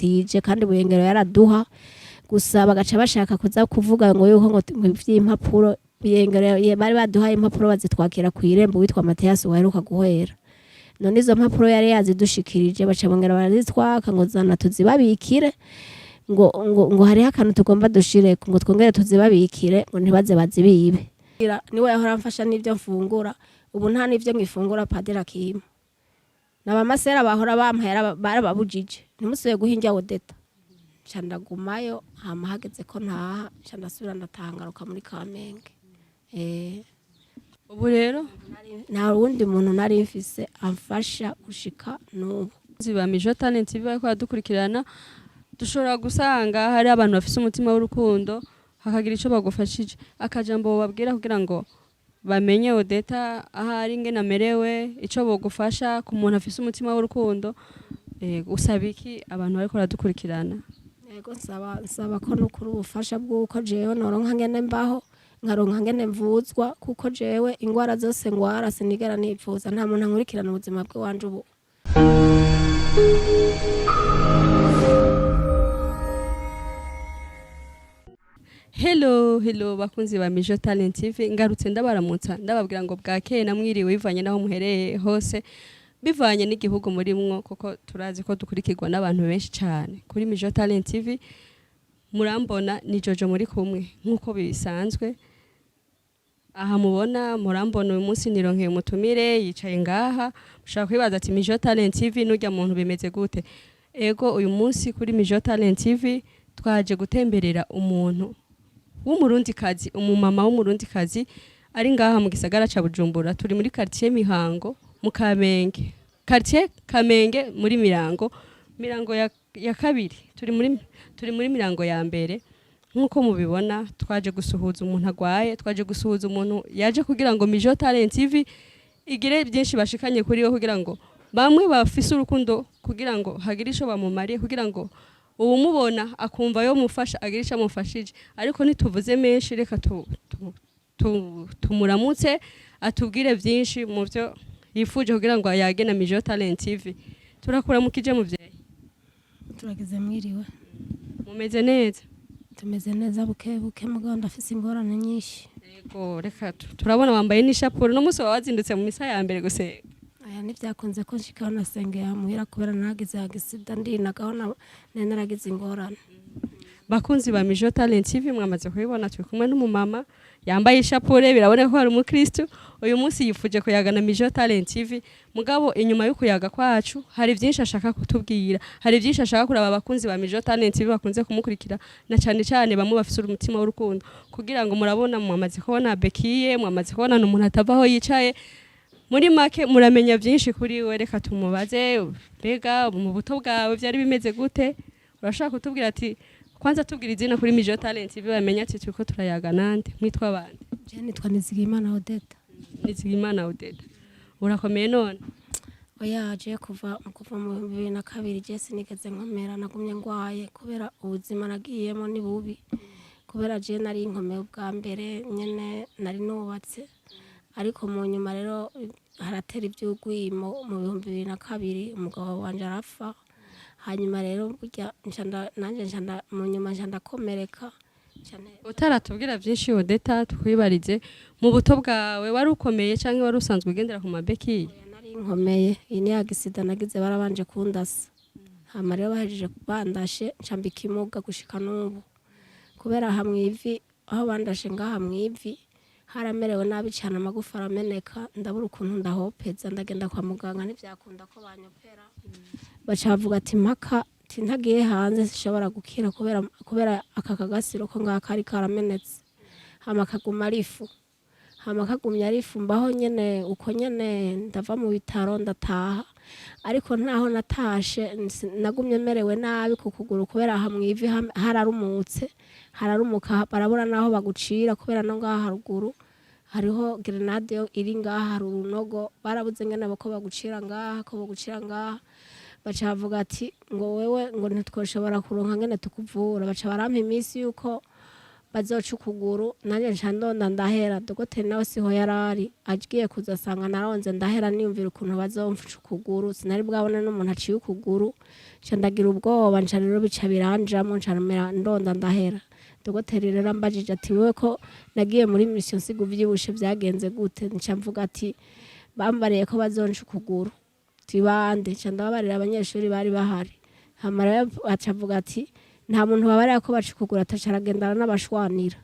Baradutije kandi Buyengero yaraduha. Gusa bagaca bashaka kuza kuvuga ngo yuko ngo ivy'impapuro Buyengero bari baduhaye impapuro, bazitwakira kw'irembo, witwa Mathias waheruka guhera. None izo mpapuro yari yazidushikirije, baca bongera barazitwaka ngo zana tuzibabikire, ngo hariho akantu tugomba dushireko, ngo twongere tuzibabikire, ngo ntibaze bazibibe. Niwe yahora amfasha n'ivyo mfungura, ubu nta n'ivyo ngifungura. Padiri akima n'abamasera bahora bampa barababujije, ntimusubiye guha indya Odeta. Nca ndagumayo, hama hageze ko ntaha, nca ndasubira ndataha, ngaruka muri Kamenge. Ubu rero Nta wundi muntu nari mfise amfasha gushika n'ubu. Ziba Mijo Talent TV bariko baradukurikirana, dushobora gusanga hari abantu bafise umutima w'urukundo, hakagira ico bagufashije. Akajambo bobabwira kugira ngo bamenye Odeta ahari, ingene amerewe, ico bogufasha ku muntu afise umutima w'urukundo, usaba iki abantu bariko baradukurikirana? Yego, nsaba ko nukuri ubufasha bw'uko jewe noronka ngene mbaho, nkaronka ngene mvuzwa, kuko jewe ingwara zose ngwara sinigera nivuza, nta muntu ankurikirana ubuzima bw'iwanje ubu. Hello, hello bakunzi ba Mijo Talent TV, ngarutse ndabaramutsa, ndababwira ngo bwakeye namwiriwe, bivanye naho muhereye hose, bivanye n'igihugu murimwo, kuko turazi ko dukurikirwa n'abantu benshi cyane kuri Mijo Talent TV. Murambona ni Jojo muri kumwe nk'uko bisanzwe. Aha mubona, murambona, uyu munsi nironkeye umutumire yicaye ngaha. Mushobora kwibaza ati: "Mijo Talent TV n'urya muntu bimeze gute?" Ego, uyu munsi kuri Mijo Talent TV twaje gutemberera umuntu w'umurundikazi, umumama w'umurundikazi ari ngaha mu gisagara ca Bujumbura. Turi muri quartier Mihango mu Kamenge, quartier Kamenge muri Mirango, Mirango ya kabiri. Turi muri Mirango ya mbere nk'uko mubibona. Twaje gusuhuza umuntu agwaye, twaje gusuhuza umuntu yaje kugira ngo Mijo Talent TV igire byinshi bashikanye kuri we, kugira ngo bamwe bafise urukundo, kugira ngo hagire ico bamumariye, kugira ngo uwumubona akumva yo mufasha agire ico amufashije. Ariko ntituvuze menshi, reka tumuramutse atubwire byinshi mu byo yifuje kugira ngo yage na Mijo Talent TV. Turakuramukije muvyeyi. Turagize mwiriwe. Mumeze neza? Tumeze neza buke buke, mugabo ndafise ingorane nyinshi. Yego, reka turabona wambaye n'ishapure, no munsi wawe wazindutse mu misa ya mbere gusenga. Aya ntibyakunze ko nshikaho, nasengeye muhira kubera nagize agisida, ndinagaho nari naragize ingorane. Bakunzi ba Mijo Talent TV, mwamaze kubibona, turi kumwe n'umumama yambaye ishapure, biraboneka ko hari umukristo. Uyu munsi yifuje kuyagana Mijo Talent TV, mugabo inyuma yo kuyaga kwacu hari byinshi ashaka kutubwira, hari byinshi ashaka kuraba abakunzi ba Mijo Talent TV bakunze kumukurikira, na cyane cyane bamwe bafise umutima w'urukundo, kugira ngo murabona, mwamaze kubona bekiye, mwamaze kubona umuntu atava aho yicaye. Muri make muramenya byinshi kuri we. Reka tumubaze: mbega mu buto bwawe byari bimeze gute? Urashaka kutubwira ati kwanza tubwira izina kuri Mijo Talent TV, bamenye ati turiko turayaga nande, mwitwa bande? Je nitwa Nizigiyimana Odeta. Nizigiyimana Odeta, urakomeye none? Oya, je kuva mu 2002 je sinigeze nkomera, nagumye ngwaye kubera ubuzima nagiyemo ni bubi. Kubera je nari nkomeye ubwa mbere nyene, nari nubatse, ariko mu nyuma rero haratera iby'ugwimo mu 2002, umugabo wanje arapfa. Hanyuma rero burya nanje mu nyuma nca ndakomereka. Utaratubwira byinshi Odeta, twibarize: mu buto bwawe wari ukomeye cyangwa wari usanzwe ugendera ku mabekiye? Oya, nari nkomeye. Iyi ni agisida nagize, barabanje kundasa, hama rero bahejeje bandashe nca mba ikimuga gushika n'ubu, kubera aha mw'ivi aho bandashe, ngaha mw'ivi haramerewe nabi cyane, amagufa arameneka, ndabura ukuntu ndahopeza. Ndagenda kwa muganga ntibyakunda ko banyopera, baca bavuga ati mpaka ati ntagiye hanze sinshobora gukira, kubera aka kagasiro ko ngaha kari karamenetse, hama kaguma ari ifu, hama kagumya ari ifu. Mbaho nyene uko nyene, ndava mu bitaro ndataha, ariko ntaho natashe nagumye merewe nabi ku kuguru, kubera aha mw'ivi hararumutse, hararumuka, barabura naho bagucira, kubera no ngaha haruguru hariho grenade yo iri ngaha, hari urunogo, barabuze ngene ko bagucira ngaha, ko bagucira ngaha. Baca bavuga ati ngo wewe ngo ntitwoshobora kuronka ngene tukuvura. Baca barampa iminsi yuko Bazoca ukuguru, nanjye nca ndonda ndahera. Dogoteri nawe siho yarari, agiye kuza asanga naronze ndahera. Niyumvira ukuntu bazomfuca ukuguru, sinari bwabone n'umuntu aciye ukuguru, nca ndagira ubwoba, nca rero bica biranjamwo, nca mera ndonda ndahera. Dogoteri rero ambajije ati: "Wewe ko nagiye muri mission nsiga uvyibushe, vyagenze gute?" Nca mvuga ati: "Bambariye ko bazonca ukuguru." Tibande nca ndababarira abanyeshuri bari bahari. Hama rero aca avuga ati: "Nta muntu babarira ko baca ukuguru." Ataca aragendana n'abashwanira.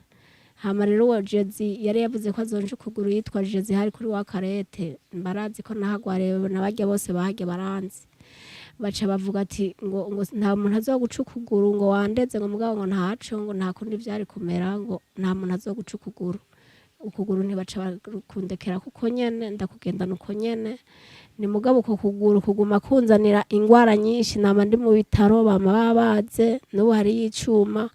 Hama rero uwo Jezi yari yavuze ko azonca ukuguru yitwa Jezi, hari kuri wa karete, barazi ko nahagwariye, nabarya bose bahajya baranzi. Baca bavuga ati ngo nta muntu azoguca ukuguru, ngo wandeze, ngo mugabo ngo ntaco, ngo nta kundi vyari kumera, ngo nta muntu azoguca ukuguru. Ukuguru ntibaca bakundekera kuko nyene ndakugendana uko nyene. Ni mugabo uko kuguru kuguma kunzanira ingwara nyinshi, nama ndi mu bitaro, bama babaze, n'ubu hariyo icuma.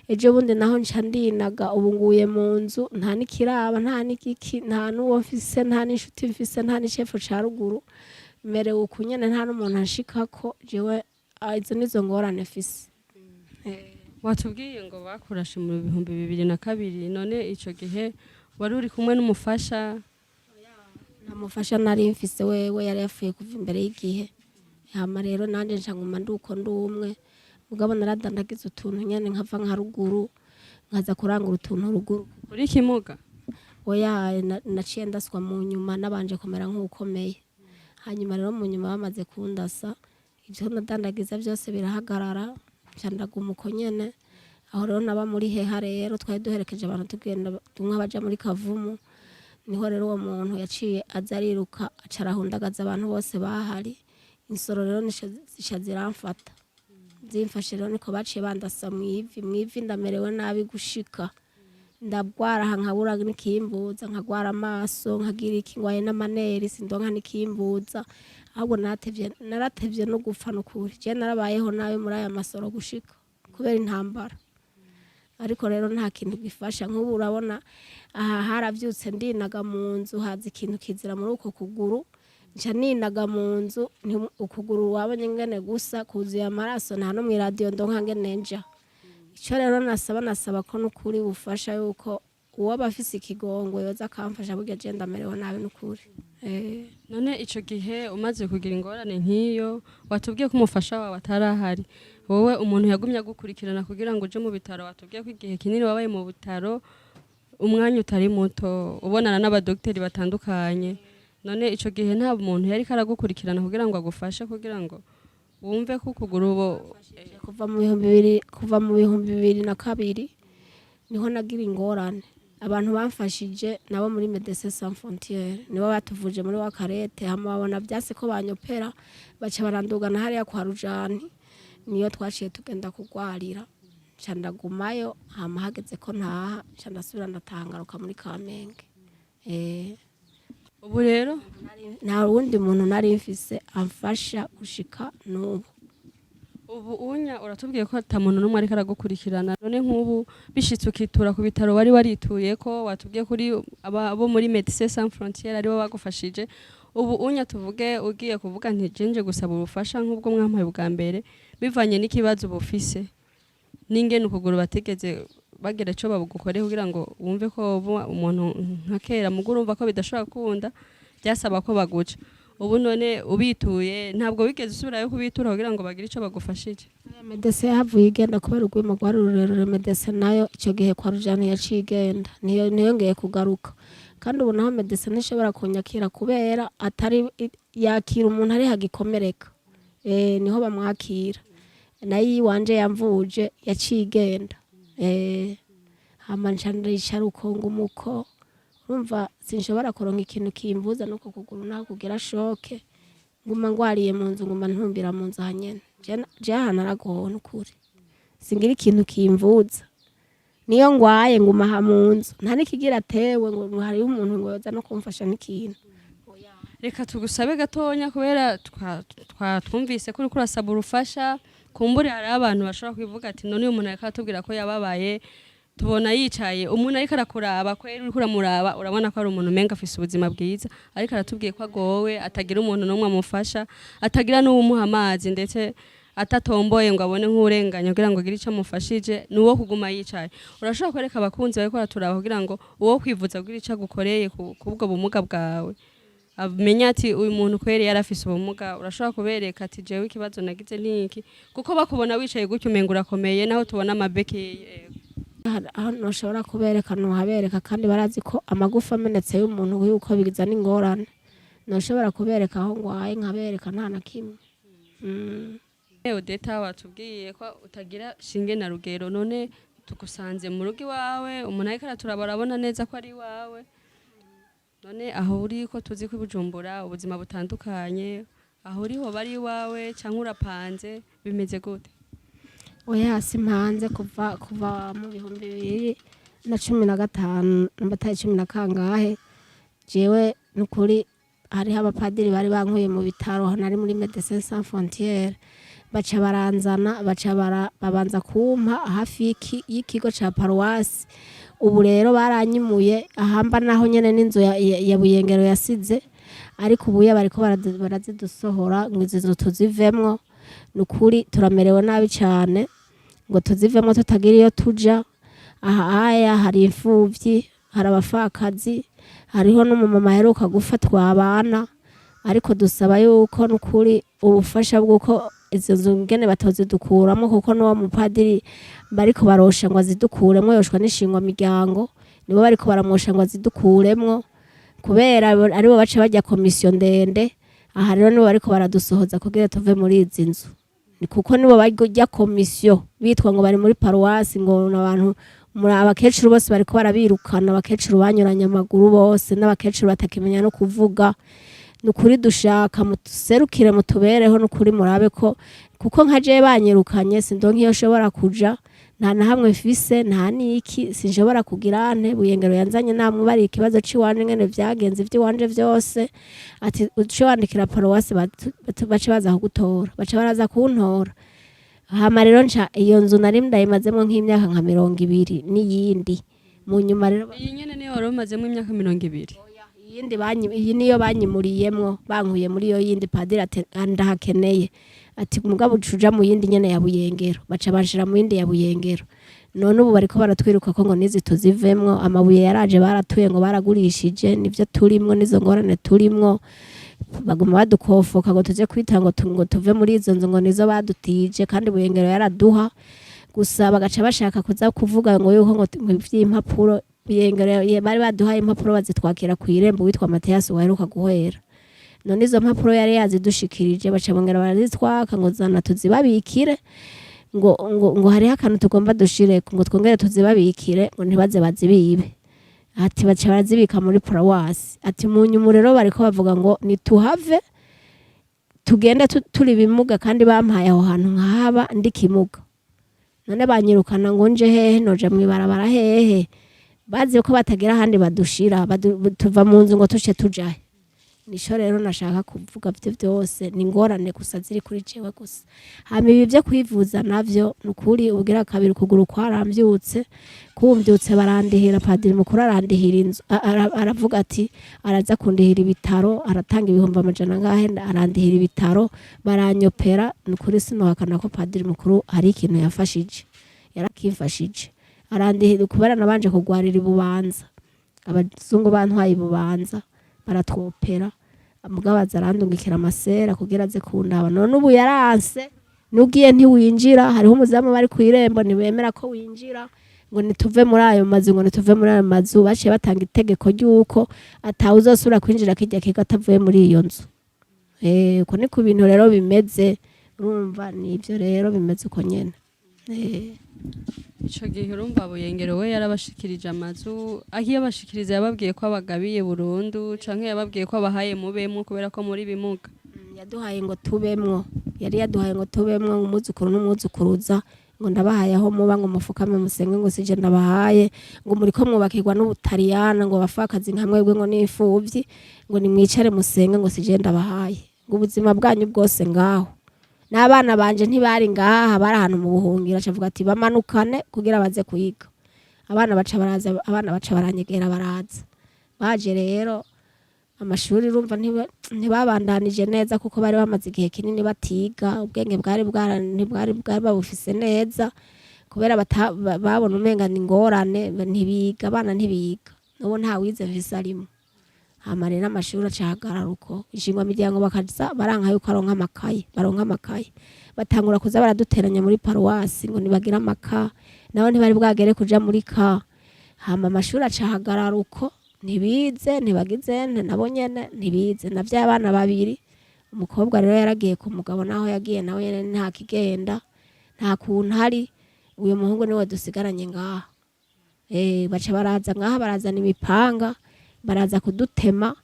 Ejo bundi naho nca ndinaga, ubu nguye mu nzu, nta n'ikiraba, nta n'igiki, nta n'uwo mfise, nta n'inshuti mfise, nta n'icefu ca ruguru. Merewe uku nyene, nta n'umuntu anshikako jewe. Izo nizo ngorane mfise. Watubwiye ngo bakurashe mu 2002. None ico gihe wari uri kumwe n'umufasha? Nta mufasha nari mfise, wewe yari yapfuye kuva imbere y'igihe. Hama rero nanje nca nguma ndi uko, ndi umwe. Mugabo naradandagiza utuntu nyene, nkava nka ruguru nkaza kurangura utuntu ruguru. Uri kimuga? Oya, naciye ndaswa mu nyuma, nabanje kumera nk'ukomeye. Hanyuma rero mu nyuma bamaze kundasa, ivyo nadandagiza byose birahagarara, nca ndaguma uko nyene. Aho rero naba muri heha, rero twari duherekeje abantu, tugenda tumwe baja muri Kavumu. Niho rero uwo muntu yaciye aza ariruka, aca arahundagaza abantu bose bahari. Insoro rero nico zica ziramfata. Zimfashe rero niko baciye bandasa mw'ivi. Mw'ivi ndamerewe nabi gushika ndagwara aha, nkabura n'ikimbuza, nkagwara amaso, nkagira iki, ngwaye n'amaneri, sindonka n'ikimbuza. Ahubwo naratevye, naratevye no gupfa. N'ukuri je narabayeho nabi muri aya masoro gushika kubera intambara. Ariko rero nta kintu gifasha. Nk'ubu urabona aha haravyutse, ndinaga mu nzu, haza ikintu kizira muri uko kuguru, nca ninaga mu nzu. Ukuguru wabonye ngene gusa kuzuye amaraso, nta no mw'iradiyo ndonka ngene nja. Ico rero nasaba ko n'ukuri bufasha, yuko uwo aba afise ikigongo yoza akamfasha. Burya je ndamerewe nabi n'ukuri. None ico gihe umaze kugira ingorane nk'iyo, watubwiye ko umufasha wawe atarahari, wowe umuntu yagumye agukurikirana kugira ngo uje mu bitaro. Watubwiye ko igihe kinini wabaye mu bitaro, umwanya utari muto, ubonana n'abadogiteri batandukanye. None ico gihe nta muntu yariko aragukurikirana kugira ngo agufashe, kugira ngo wumve ko ukuguru ubo? Kuva mu 2002 niho nagira ingorane. Abantu bamfashije nabo muri Médecins Sans Frontières, nibo batuvuje muri wa karete. Hama babona vyase ko banyopera, baca barandugana hariya kwa Rujani, niyo twaciye tugenda kugwarira. Nca ndagumayo. Hama hageze ko ntaha, nca ndasubira ndataha, ngaruka muri Kamenge. Ubu rero Nta wundi muntu nari mfise amfasha gushika n'ubu. Ubu unya uratubwiye ko ata muntu n'umwe ariko aragukurikirana. None nk'ubu bishitse ukitura ku bitaro wari warituye, ko watubwiye kuri abo muri Médecins Sans Frontières aribo bagufashije, ubu unya tuvuge ugiye kuvuga nti jenje gusaba ubufasha nk'ubwo mwampaye ubwa mbere, bivanye n'ikibazo bufise n'ingene ukuguru batigeze bagira ico babugukore kugira ngo wumve ko woba umuntu nka kera, mugo urumva ko bidashobora gukunda, byasaba ko baguca. Ubu none ubituye, ntabwo wigeze usubirayo kubitura kugira ngo bagire ico bagufashije? Médecins yahavuye igenda kubera urwimo rwari rurerure. Médecins nayo icyo gihe kwa Rujani yaciye igenda, niyo ntiyongeye kugaruka. Kandi ubu naho Médecins ntishobora kunyakira kubera atari yakira umuntu ari hagikomereka, niho bamwakira. Nayo iwanje yamvuje yaciye igenda. Hama nca ndicara uko ngumuko. Urumva sinshobora kuronka ikintu kimvuza nuko kuguru naho kugira choc, nguma ngwariye mu nzu, nguma ntumbira mu nzu hanyene. Je aha naragowe n'ukuri, singira ikintu kimvuza. Niyo ngwaye nguma aha mu nzu, nta n'ikigira atewe ngo hariho umuntu ngo yoza no kumfasha n'ikintu. Reka tugusabe gatonya, kubera twumvise ko uriko urasaba urufasha. Kumbure hariho abantu bashobora kwivuga ati: "None uyu muntu ariko aratubwira ko yababaye, tubona yicaye." Umuntu ariko arakuraba kweri, uriko uramuraba urabona ko ari umuntu umenga afise ubuzima bwiza, ariko aratubwiye ko agowe, atagira umuntu n'umwe amufasha, atagira n'uwumuha amazi ndetse. Atatomboye ngo abone nk'urenganya kugira ngo agire ico amufashije, ni uwo kuguma yicaye. Urashobora kwereka abakunzi bariko baraturaba kugira ngo uwo kwivuza kugira ico agukoreye kubwo bumuga bwawe, amenye ati uyu muntu kweri yarafise ubumuga. Urashobora kubereka ati jewe ikibazo nagize niki, kuko bakubona wicaye gutyo umenga urakomeye, naho tubona amabeki. Aho ntushobora kubereka, ntuhabereka, kandi barazi ko amagufa amenetse y'umuntu yuko bizana ingorane. Ntushobora kubereka aho ngwaye, nkabereka nta na kimwe. Odeta, watubwiye ko utagira shinge na rugero, none tugusanze mu rugo iwawe. Umuntu ariko araturaba arabona neza ko ari iwawe. None aho uri, ko tuzi ko i Bujumbura ubuzima butandukanye, aho uri hoba ari iwawe cyangwa urapanze, bimeze gute? Oya, simpanze. Kuva mu 2015, nambatari cumi na kangahe, jewe nukuri hariho abapadiri bari bankuye mu bitaro, nari muri Médecins Sans Frontières, baca baranzana, baca babanza kumpa hafi y'ikigo ca paruwasi. Ubu rero baranyimuye ahamba, naho nyene n'inzu ya Buyengero yasize, ariko ubuye bariko barazidusohora ngo izi nzu tuzivemwo. Nukuri turamerewe nabi cane, ngo tuzivemwo tutagira iyo tuja. Aha aya hari imfuvyi, hari abapfakazi, hariho n'umumama aheruka gufatwa abana, ariko dusaba yuko nukuri ubufasha bw'uko izo nzu ngene batozidukuramo, kuko n'uwo mupadiri bariko barosha ngo azidukuremwo, yoshwa n'ishingwa miryango, nibo bariko baramwosha ngo azidukuremwo, kubera aribo baca bajya komisiyo ndende. Aha rero nibo bariko baradusohoza kugira tuve muri izi nzu. Ni kuko nibo bajya komisiyo bitwa ngo bari muri paruwasi, ngo abantu muri abakecuru bose bariko barabirukana, abakecuru banyuranye amaguru bose n'abakecuru batakimenya no kuvuga. Nukuri dushaka mutuserukire, mutubereho, nukuri murabe ko, kuko nka jewe banyirukanye sindonka iyo nshobora kuja, nta na hamwe mfise, nta niki, sinshobora kugira nte. Buyengero yanzanye namubariye ikibazo c'iwanje ngene vyagenze, ivy'iwanje vyose, ati uce wandikira paruwasi bace baza kugutora. Baca baraza kuntora. Hama rero nca iyo nzu nari ndayimazemwo nk'imyaka nka 20 n'iyindi. Mu nyuma rero Iyi nyene niyo wari umazemo imyaka 20? Iyindi iyi niyo banyimuriyemwo, bankuye muri iyo yindi. Padiri ati ndahakeneye, ati mugabo uca uja mu yindi nyene ya Buyengero. Baca banshira mu yindi ya Buyengero. None ubu bariko baratwiruka ko ngo nizi tuzivemwo. Amabuye yaraje, baratuye ngo baragurishije, nivyo turimwo, nizo ngorane turimwo. Baguma badukofoka ngo tuje kwita ngo tuve muri izo nzu, ngo nizo badutije, kandi Buyengero yaraduha gusa. Bagaca bashaka kuza kuvuga ngo yuko ngo ivy'impapuro Buyengero bari baduhaye impapuro, bazitwakira ku irembo, witwa Mathias waheruka guhera. None izo mpapuro yari yazidushikirije, baca bongera barazitwaka ngo zana tuzibabikire, ngo hariho akantu tugomba dushireko, ngo twongere tuzibabikire, ngo ntibaze bazibibe. Ati baca barazibika muri paruwasi. Ati mu nyuma rero bariko bavuga ngo nituhave tugende turi bimuga, kandi bampaye aho hantu nkahaba ndi kimuga. None banyirukana ngo nje hehe? Noja mwibarabara hehe? Bazi ko batagira ahandi badushira, tuva mu nzu ngo tuce tujahe? Nico rero nashaka kuvuga, vyo vyose ni ingorane gusa ziri kuri jewe gusa. Hama ibi vyo kwivuza navyo, nukuri ubugira kabiri ukuguru kwaramvyutse, kumvyutse barandihira. Padiri mukuru arandihira inzu, aravuga ati araza kundihira ibitaro, aratanga ibihumbi amajana angahe, arandihira ibitaro, baranyopera. Nukuri sinohakana ko padiri mukuru hari ikintu yafashije, yarakimfashije, arandihira, kubera nabanje kugwarira ibubanza, abazungu bantwaye ibubanza baratwopera, mugabo aza arandungikira amasera kugira aze kundaba. None ubu yaranse, nugiye ntiwinjira, hariho umuzamu bari ku irembo, ntibemera ko winjira, ngo nituve muri ayo mazu, ngo nituve muri ayo mazu. Baciye batanga itegeko ry'uko atawe uzosubira kwinjira kirya kigo atavuye muri iyo nzu. Uko ni ku bintu rero bimeze. Urumva nivyo rero bimeze uko nyene. Ico gihe urumva Buyengero we yarabashikirije amazu, akiyabashikiriza yababwiye ko abagabiye burundu canke yababwiye ko abahaye mubemwo kubera ko muri bimuga? Yaduhaye ngo tubemwo, yari yaduhaye ngo tubemwo, ngo umwuzukuru n'umwuzukuruza, ngo ndabahaye aho muba, ngo mufukame musenge, ngo sije ndabahaye, ngo muriko mwubakirwa n'Ubutaliyana, ngo bafakazi nka mwebwe, ngo n'imfuvyi, ngo nimwicare musenge, ngo sije ndabahaye, ngo ubuzima bwanyu bwose ngaho. N'abana banje ntibari ngaha, bari ahantu mu buhungiro. Acavuga ati bamanukane kugira baze kwiga. Abana baca baraza, abana baca baranyegera baraza. Baje rero Amashuri urumva ntibabandanije neza kuko bari bamaze igihe kinini batiga, ubwenge bwari bwara ntibwari bwari babufise neza kubera babona umenga ni ingorane, ntibiga, abana ntibiga. N'ubu nta wize mfise arimo. Hama rero amashuri acahagarara uko, ishingwamiryango bakaza baranka yuko aronka amakaye, baronka amakaye, batangura kuza baraduteranya muri paruwasi ngo nibagire amaka, nabo ntibari bwagere kuja muri ka. Hama amashuri acahagarara uko, ntibize, ntibagize nabo nyene ntibize. Navyaye abana babiri, umukobwa rero yaragiye ku mugabo, naho yagiye nawe nyene nta kigenda, nta kuntu ari. Uyu muhungu niwe dusigaranye ngaha. Baca baraza ngaha, barazana imipanga, baraza kudutema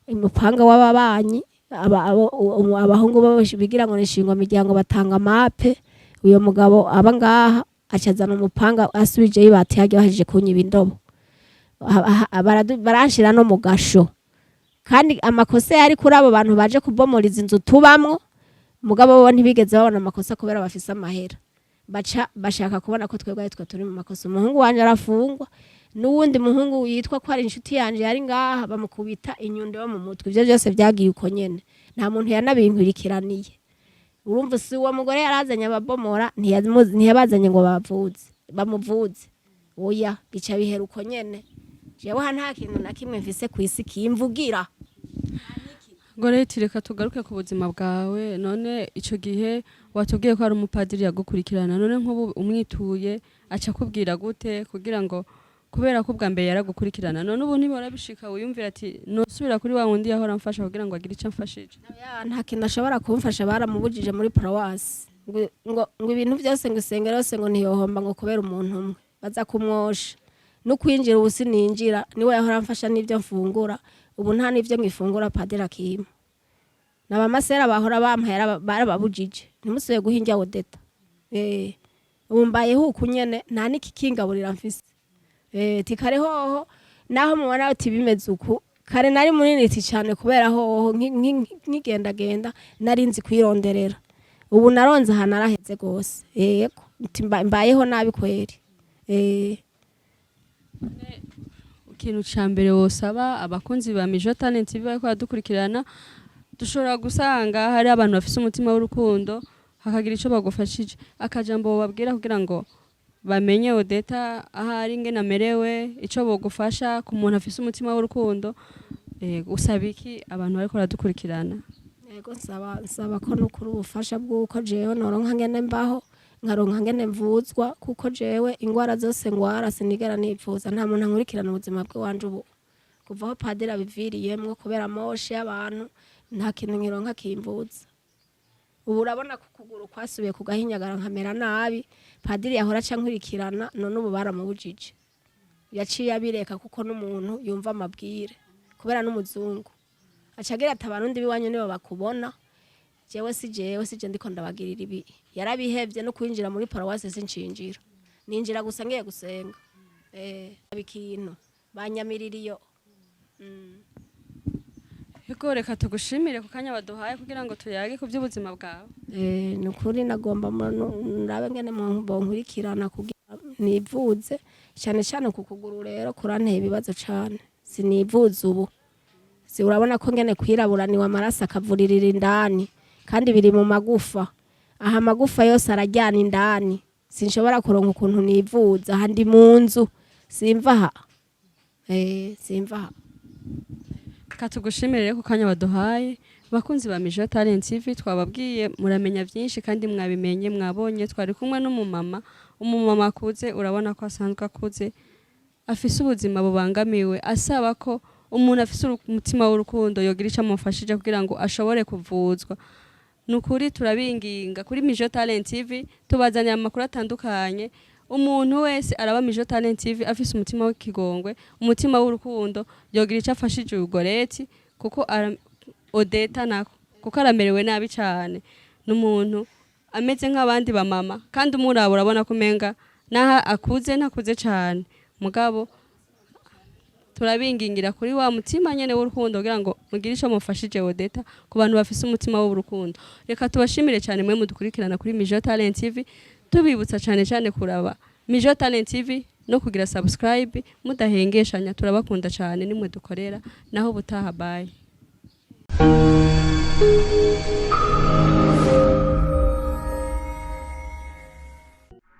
umupanga w'ababanyi. Abahungu bo bigira ngo nishingwa miryango batanga mape. Uyo mugabo aba ngaha acazana umupanga, asubijeyo ibati harya bahejeje kunyiba indobo. Baranshira no mu gasho, kandi amakosa yari kuri abo bantu baje kubomora izi nzu tubamwo. Mugabo bo ntibigeze babona amakosa kubera bafise amahera, baca bashaka kubona ko twebwe ari twe turi mu makosa. Umuhungu wanje arafungwa, n'uwundi muhungu yitwa ko ari inshuti yanje yari ngaha bamukubita inyundo yo mu mutwe. Ivyo byose vyagiye uko nyene, nta muntu yanabinkwirikiraniye. Urumva si uwo mugore yarazanye ababomora, ntiyabazanye ngo bavuze bamuvuze, oya, bica bihera uko nyene. Jewe aha nta kintu na kimwe mfise kw'isi kimvugira. Goreti, reka tugaruke ku buzima bwawe. None ico gihe watubwiye ko hari umupadiri yagukurikirana, none nk'ubu umwituye aca akubwira gute? Kugira ngo kubera ko ubwa mbere yaragukurikirana, none ubu ntibora bishika wiyumvira ati nosubira kuri wa wundi yahora amfasha kugira ngo agire ico amfashije? Ya, nta kintu ashobora kumfasha, baramubujije muri paruwasi ngo ibintu byose, ngo isengero yose ngo ntiyohomba ngo kubera umuntu umwe, baza kumwosha no kwinjira. Ubu sininjira, niwe yahora amfasha n'ibyo mfungura, ubu nta n'ibyo ngifungura, padiri akima n'abamasera bahora bampa barababujije, ntimusubiye guha indya Odeta. Ubu mbayeho uku nyene, nta n'ikikingaburira mfise. Tikare hoho naho mubona uti bimeze uku, kare nari munini cyane kubera hoho nkigendagenda nari nzi kwironderera. Ubu naronze aha naraheze gose. Yego, nti mbayeho nabi kweri. Ikintu ca mbere wosaba abakunzi ba Mijo Talent TV bariko baradukurikirana, dushobora gusanga hari abantu bafise umutima w'urukundo hakagira ico bagufashije, akajambo wobabwira kugira ngo bamenye Odeta ahari, ingene amerewe, ico bogufasha ku muntu afise umutima w'urukundo, usaba iki abantu bariko baradukurikirana? Yego, nsaba ko nukuri ubufasha bw'uko jewe noronka ngene mbaho, nkaronka ngene mvuzwa, kuko jewe ingwara zose ngwara sinigera nivuza, nta muntu ankurikirana ubuzima bw'iwanje. Ubu kuva aho padiri abiviriyemwo kubera moshe y'abantu, nta kintu nkironka kimvuza. Ubu urabona ko ukuguru kwasubiye kugahinyagara nkamera nabi. Padiri yahora aca nkurikirana, none ubu baramubujije, yaciye abireka kuko n'umuntu yumva amabwire kubera n'umuzungu aca agira ati abarundi b'iwanyu nibo bakubona, jewe si jewe, si je ndiko ndabagirira ibi. Yarabihevye, no kwinjira muri paruwasi sincinjira, ninjira gusa ngiye gusenga. Ikintu banyamirira iyo. Ego, reka tugushimire ku kanya baduhaye kugira ngo tuyage ku by'ubuzima bwawe. Ni ukuri nagomba ndabe ngene bonkurikirana kugira nivuze, cyane cyane ku kuguru. Rero kuranteye ibibazo cyane, sinivuze ubu. Si urabona ko ngene kwirabura, niwe amaraso akavuririra indani, kandi biri mu magufa aha, amagufa yose arajyana indani. Sinshobora kuronka ukuntu nivuza. Aha ndi mu nzu, simva aha, simva aha. Reka tugushimire rero ku kanya baduhaye. Bakunzi ba Mijo Talent TV, twababwiye muramenya byinshi kandi mwabimenye, mwabonye twari kumwe n'umumama, umumama akuze, urabona ko asanzwe akuze, afise ubuzima bubangamiwe, asaba ko umuntu afise umutima w'urukundo yogira icyo amufashije kugira ngo ashobore kuvuzwa. Ni ukuri turabinginga, kuri Mijo Talent TV tubazanira amakuru atandukanye. Umuntu wese araba Mijo Talent TV afise umutima w'ikigongwe, umutima w'urukundo, yogira icyo afashije Goreti kuko Odeta nako kuko aramerewe nabi cyane. N'umuntu ameze nk'abandi bamama, kandi umuraba urabona ko umenga naho akuze ntakuze cyane. Mugabo turabingingira kuri wa mutima nyene w'urukundo kugira ngo mugire ico mufashije Odeta, ku bantu bafise umutima w'urukundo. Reka tubashimire cyane mwe mudukurikirana kuri Mijo Talent TV, tubibutsa cyane cyane kuraba Mijo Talent TV no kugira subscribe mudahengeshanya. Turabakunda cyane, nimwe dukorera. Naho ubutaha, bye.